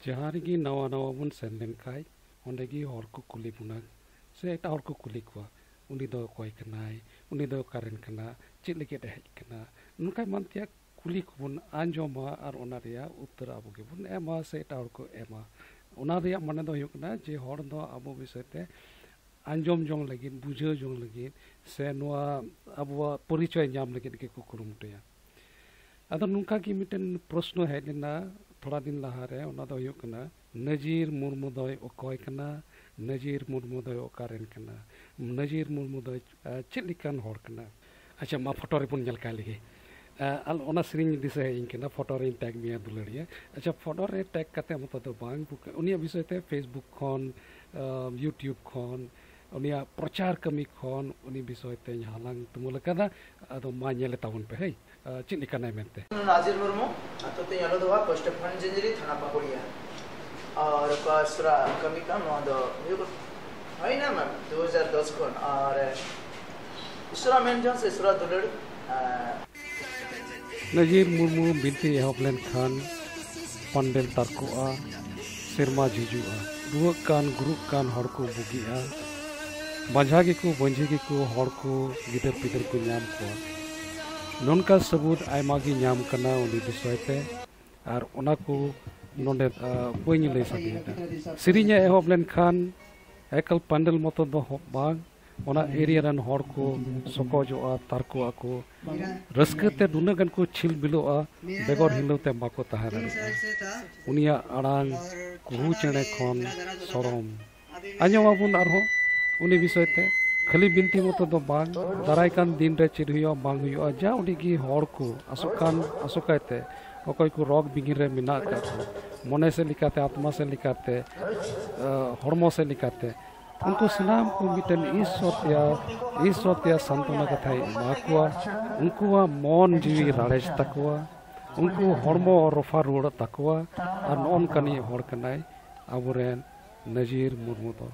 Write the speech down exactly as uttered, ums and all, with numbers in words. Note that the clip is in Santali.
ᱡᱟᱦᱟᱸ ᱨᱮᱜᱮ ᱱᱟᱣᱟ ᱱᱟᱣᱟ ᱵᱚᱱ ᱥᱮᱱ ᱞᱮᱱᱠᱷᱟᱡ, ᱚᱸᱰᱮ ᱜᱮ ᱦᱚᱲ ᱠᱚ ᱠᱩᱞᱤ ᱵᱚᱱᱟ, ᱥᱮ ᱮᱴᱟᱜ ᱦᱚᱲ ᱠᱚ ᱠᱩᱞᱤ ᱠᱚᱣᱟ, "ᱩᱱᱤ ᱫᱚ ᱚᱠᱚᱭ ᱠᱟᱱᱟᱭ? ᱩᱱᱤ ᱫᱚ ᱚᱠᱟ ᱨᱮᱱ ᱠᱟᱱᱟ? ᱪᱮᱫ ᱞᱟᱹᱜᱤᱫ ᱮ ᱦᱮᱡ ᱠᱟᱱᱟ?" ᱱᱚᱝᱠᱟ ᱮᱢᱟᱱ ᱛᱮᱭᱟᱜ ᱠᱩᱞᱤ ᱠᱚᱵᱚᱱ ᱟᱸᱡᱚᱢᱟ ᱟᱨ ᱚᱱᱟ ᱨᱮᱭᱟᱜ ᱩᱛᱛᱚᱨ ᱟᱵᱚ ᱜᱮᱵᱚᱱ ᱮᱢᱟ ᱥᱮ ᱮᱴᱟᱜ ᱦᱚᱲ ᱠᱚ ᱮᱢᱟ᱾ ᱚᱱᱟ ᱨᱮᱭᱟᱜ ᱢᱟᱱᱮ ᱫᱚ ᱦᱩᱭᱩᱜ ᱠᱟᱱᱟ ᱡᱮ ᱦᱚᱲ ᱫᱚ ᱟᱵᱚ ᱵᱤᱥᱚᱭ ᱛᱮ ᱟᱸᱡᱚᱢ ᱡᱚᱝ ᱞᱟᱹᱜᱤᱫ, ᱵᱩᱡᱷᱟᱹᱣ ᱡᱚᱝ ᱞᱟᱹᱜᱤᱫ, ᱥᱮ ᱱᱚᱣᱟ ᱟᱵᱚᱣᱟᱜ ᱯᱚᱨᱤᱪᱚᱭ ᱧᱟᱢ ᱞᱟᱹᱜᱤᱫ ᱜᱮᱠᱚ ᱠᱩᱨᱩᱢᱩᱴᱩᱭᱟ᱾ ᱟᱫᱚ ᱱᱚᱝᱠᱟ ᱜᱮ ᱢᱤᱫᱴᱮᱱ ᱯᱨᱚᱥᱱᱚ ᱦᱮᱡ ᱞᱮᱱᱟ ᱛᱷᱚᱲᱟ ᱫᱤᱱ ᱞᱟᱦᱟᱨᱮ, ᱚᱱᱟ ᱫᱚ ᱦᱩᱭᱩᱜ ᱠᱟᱱᱟ, ᱱᱟᱡᱤᱨ ᱢᱩᱨᱢᱩ ᱫᱚᱭ ᱚᱠᱚᱭ ᱠᱟᱱᱟ? ᱱᱟᱡᱤᱨ ᱢᱩᱨᱢᱩ ᱫᱚᱭ ᱚᱠᱟ ᱨᱮᱱ ᱠᱟᱱᱟ? ᱱᱟᱡᱤᱨ ᱢᱩᱨᱢᱩ ᱫᱚᱭ, ᱟ, ᱪᱮᱫ ᱞᱮᱠᱟᱱ ᱦᱚᱲ ᱠᱟᱱᱟ? ᱟᱪᱪᱷᱟ, ᱢᱟ ᱯᱷᱳᱴᱳ ᱨᱮᱵᱚᱱ ᱧᱮᱞ ᱠᱟᱭ ᱞᱮᱜᱮ᱾ ᱟ, ᱟᱨ ᱚᱱᱟ ᱥᱮᱨᱮᱧ ᱫᱤᱥᱟᱹ ᱦᱮᱡ ᱤᱧ ᱠᱟᱱᱟ, "ᱯᱷᱳᱴᱳ ᱨᱮᱧ ᱴᱮᱜᱽ ᱢᱮᱭᱟ ᱫᱩᱞᱟᱹᱲᱤᱭᱟᱹ᱾" ᱟᱪᱪᱷᱟ, ᱯᱷᱳᱴᱳ ᱨᱮ ᱴᱮᱜᱽ ᱠᱟᱛᱮ ᱢᱚᱛᱚ ᱫᱚ ᱵᱟᱝ, ᱩᱱᱤᱭᱟᱜ ᱵᱤᱥᱚᱭ ᱛᱮ Facebook ᱠᱷᱚᱱ, ᱟ, YouTube ᱠᱷᱚᱱ, ᱩᱱᱤᱭᱟᱜ ᱯᱨᱚᱪᱟᱨ ᱠᱟᱹᱢᱤ ᱠᱷᱚᱱ ᱩᱱᱤ ᱵᱤᱥᱚᱭ ᱛᱮᱧ ᱦᱟᱞᱟᱝ ᱛᱩᱢᱟᱹᱞ ᱟᱠᱟᱫᱟ᱾ ᱟᱫᱚ ᱢᱟ ᱧᱮᱞᱮ ᱛᱟᱵᱚᱱ ᱯᱮ, ᱦᱮᱸ, ᱟ, ᱪᱮᱫ ᱞᱮᱠᱟᱱᱟᱭ ᱢᱮᱱᱛᱮ᱾ ᱱᱟᱡᱤᱨ ᱢᱩᱨᱢᱩ, ᱟᱹᱛᱩ ᱛᱤᱧ ᱟᱞᱩᱫᱩᱣᱟ, ᱯᱳᱥᱴ ᱯᱷᱟᱱᱡᱤᱧᱡᱤᱨᱤ, ᱛᱷᱟᱱᱟ ᱯᱟᱠᱩᱲᱤᱭᱟ᱾ ᱟᱨ ᱚᱠᱟ ᱥᱩᱨᱟ ᱠᱟᱹᱢᱤ ᱠᱟᱱ, ᱱᱚᱣᱟ ᱫᱚ ᱦᱩᱭᱩᱜ, ᱦᱩᱭᱱᱟ ᱢᱮᱢ, ᱫᱩ ᱦᱟᱡᱟᱨ ᱫᱚᱥ ᱠᱷᱚᱱ᱾ ᱟᱨ ᱤᱥᱚᱨᱟ ᱢᱮᱱ ᱡᱚᱝ ᱥᱮ ᱤᱥᱚᱨᱟ ᱫᱩᱞᱟᱹᱲ, ᱟ, ᱱᱟᱡᱤᱨ ᱢᱩᱨᱢᱩ ᱵᱤᱱᱛᱤ ᱮᱦᱚᱵ ᱞᱮᱱᱠᱷᱟᱱ ᱯᱟᱱᱰᱮᱞ ᱛᱟᱨᱠᱚᱜᱼᱟ, ᱥᱮᱨᱢᱟ ᱡᱷᱤᱡᱩᱜᱼᱟ, ᱨᱩᱣᱟᱹᱜ ᱠᱟᱱ ᱜᱩᱨᱩᱜ ᱠᱟᱱ ᱦᱚᱲ ᱠᱚ ᱵᱩᱜᱤᱜᱼᱟ, ᱵᱟᱸᱡᱷᱟ ᱜᱮᱠᱚ ᱵᱟᱹᱡᱷᱤ ᱜᱮᱠᱚ ᱦᱚᱲ ᱠᱚ ᱜᱤᱫᱟᱹᱨ ᱯᱤᱫᱟᱹᱨ ᱠᱚ ᱧᱟᱢ ᱠᱚᱣᱟ᱾ ᱱᱚᱝᱠᱟ ᱥᱟᱹᱵᱩᱫ ᱟᱭᱢᱟ ᱜᱮ ᱧᱟᱢ ᱠᱟᱱᱟ ᱩᱱᱤ ᱵᱤᱥᱚᱭ ᱛᱮ, ᱟᱨ ᱚᱱᱟ ᱠᱚ ᱱᱚᱰᱮ, ᱟ, ᱵᱟᱹᱧ ᱞᱟᱹᱭ ᱥᱟᱰᱮᱭᱮᱫᱟ᱾ ᱥᱮᱨᱮᱧ ᱮ ᱮᱦᱚᱵ ᱞᱮᱱᱠᱷᱟᱱ ᱮᱠᱟᱞ ᱯᱟᱱᱰᱮᱞ ᱢᱚᱛᱚ ᱫᱚ ᱦᱚ-, ᱵᱟᱝ, ᱚᱱᱟ ᱮᱨᱤᱭᱟ ᱨᱮᱱ ᱦᱚᱲ ᱠᱚ ᱥᱚᱠᱚᱡᱚᱜᱼᱟ, ᱛᱟᱨᱠᱚᱜ ᱟᱠᱚ, ᱨᱟᱹᱥᱠᱟᱹ ᱛᱮ ᱱᱩᱱᱟᱹᱜ ᱜᱟᱱ ᱠᱚ ᱪᱷᱤᱞ ᱵᱤᱞᱚᱜᱼᱟ, ᱵᱮᱜᱚᱨ ᱦᱤᱞᱟᱹᱣ ᱛᱮ ᱵᱟᱠᱚ ᱛᱟᱦᱮᱸ ᱫᱟᱲᱮᱭᱟᱜᱼᱟ᱾ ᱩᱱᱤᱭᱟᱜ ᱟᱲᱟᱝ ᱠᱩᱦᱩ ᱪᱮᱬᱮ ᱠᱷᱚᱱ ᱥᱚᱲᱚᱢ᱾ ᱟᱸᱡᱚᱢᱟᱵᱚᱱ ᱟᱨᱦᱚᱸ ᱩᱱᱤ ᱵᱤᱥᱚᱭ ᱛᱮ᱾ ᱠᱷᱟᱹᱞᱤ ᱵᱤᱱᱛᱤ ᱢᱚᱛᱚ ᱫᱚ ᱵᱟᱝ, ᱫᱟᱨᱟᱭ ᱠᱟᱱ ᱫᱤᱱ ᱨᱮ ᱪᱮᱫ ᱦᱩᱭᱩᱜᱼᱟ ᱵᱟᱝ ᱦᱩᱭᱩᱜᱼᱟ, ᱡᱟ ᱩᱰᱤ ᱜᱮ ᱦᱚᱲ ᱠᱚ ᱟᱥᱚᱠᱟᱱ, ᱟᱥᱚᱠᱟᱭ ᱛᱮ ᱚᱠᱚᱭ ᱠᱚ ᱨᱳᱜᱽ ᱵᱤᱜᱷᱤᱱ ᱨᱮ ᱢᱮᱱᱟᱜ ᱟᱠᱟᱫ ᱠᱚ, ᱢᱚᱱᱮ ᱥᱮᱫ ᱞᱮᱠᱟᱛᱮ, ᱟᱛᱢᱟ ᱥᱮᱫ ᱞᱮᱠᱟᱛᱮ, ᱟ, ᱦᱚᱲᱢᱚ ᱥᱮᱫ ᱞᱮᱠᱟᱛᱮ, ᱩᱱᱠᱩ ᱥᱟᱱᱟᱢ ᱠᱚ ᱢᱤᱫᱴᱮᱱ ᱤᱥᱥᱚᱨ ᱛᱮᱭᱟᱜ, ᱤᱥᱥᱚᱨ ᱛᱮᱭᱟᱜ ᱥᱟᱱᱛᱚᱱᱟ ᱠᱟᱛᱷᱟᱭ ᱮᱢᱟ ᱠᱚᱣᱟ᱾ ᱩᱱᱠᱩᱣᱟᱜ ᱢᱚᱱ ᱡᱤᱣᱤ ᱨᱟᱲᱮᱡ ᱛᱟᱠᱚᱣᱟ, ᱩᱱᱠᱩ ᱦᱚᱲᱢᱚ ᱨᱚᱯᱷᱟ ᱨᱩᱣᱟᱹᱲᱚᱜ ᱛᱟᱠᱚᱣᱟ᱾ ᱟᱨ ᱱᱚᱜᱼᱚ ᱱᱚᱝᱠᱟᱱᱤᱡ ᱦᱚᱲ ᱠᱟᱱᱟᱭ ᱟᱵᱚᱨᱮᱱ ᱱᱟᱡᱤᱨ ᱢᱩᱨᱢᱩ ᱫᱚ᱾